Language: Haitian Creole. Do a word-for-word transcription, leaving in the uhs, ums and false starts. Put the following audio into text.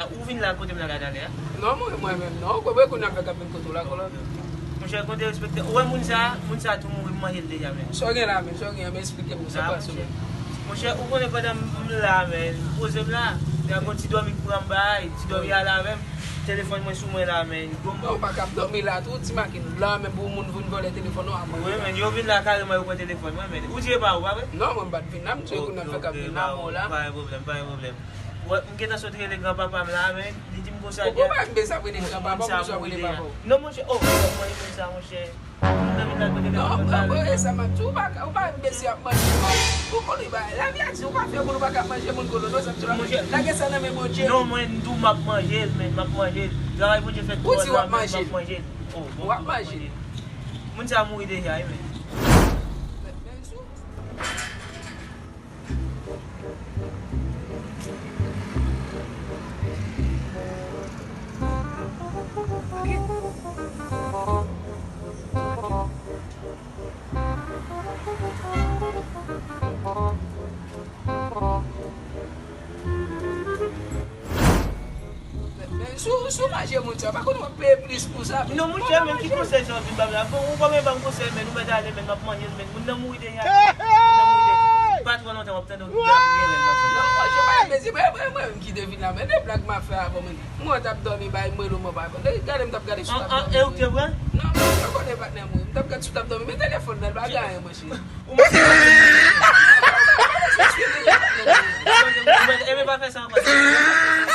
Ou vin la kote m la la talè a? Non, mwen, mwen menm non. Ou konprann kounye a m fèk ap vin kote w la, kolòn. Monchè, kote respekte. Ou wè moun sa, moun sa tou mouri, m manje l deja, men. Sa w gen la, men, sa w gen, men, eksplike m, sa k pase, men. Monchè, ou konnen pandan m la, men, poze m la, y a gon ti dòmi k pran m bay, ti dòmi ale avè m, telefòn mwen sou mwen la, men. Non, ou pa kab dòmi la tou, ti makin la, men pou moun vin vòlè telefòn ou a mwen. Wi, men, yo vin la kareman, yo pran telefòn mwen, men. Ou di e pa ou, pa vre? Non, mwen m pa t vin la, m di e kounye a m fèk ap vin la, mwen la. Pa gen pwoblèm, pa gen pwoblèm. Wè, m gentan sot rele granpapa m la, men. Li di m konsa. Ou pa bezwen ap rele granpapa, ou bezwen ap rele papa w. Non, monchè, oh, mwen, mwen, sa, monchè. Non, mwen, mwen, sa m ap di, ou pa, ou pa bezwen ap manje, non. Ou konnen, ba, lavi a di, ou pa fè moun, ou pa ka manje moun, konnen, non, sa m di la. Lage sa nan men Bondye. Non, mwen, m di w m ap manje l, men, m ap manje l. Travay Bondye fè twò la, men, m ap manje l. Ou di w ap manje l. Oh, bon, w ap manje l. Moun sa mouri deja, wi, men. Men, men, sou. Men, men, si w, si w manje moun sa, pa konn w ap peye plis pou sa. Non, monchè, men ki konsèy sa w vin ba m la? Bon, ou pa menm ba m konsèy, men, ou mèt ale, men, m ap manje l, men, moun nan mouri deja. Moun nan mouri deja. Pa twò lontan, w ap tande w gen rèl nan sou. Non, monchè, pa mezi, mwen, mwen, mwen, m kite vin la, men, de blag m ap fè avè w, men. Mwen t ap dòmi, bay, mwen, ou mwen pa konn. Gade, m t ap gade sou tab dòmi. E ou te vre? Non, mwen, mwen konnen patnè mwen. M t ap gade sou tab dòmi, men telefòn nan, l pa gen anyen, monchè. Ou mwen se Ou mwen, e men pa fè sa ankò.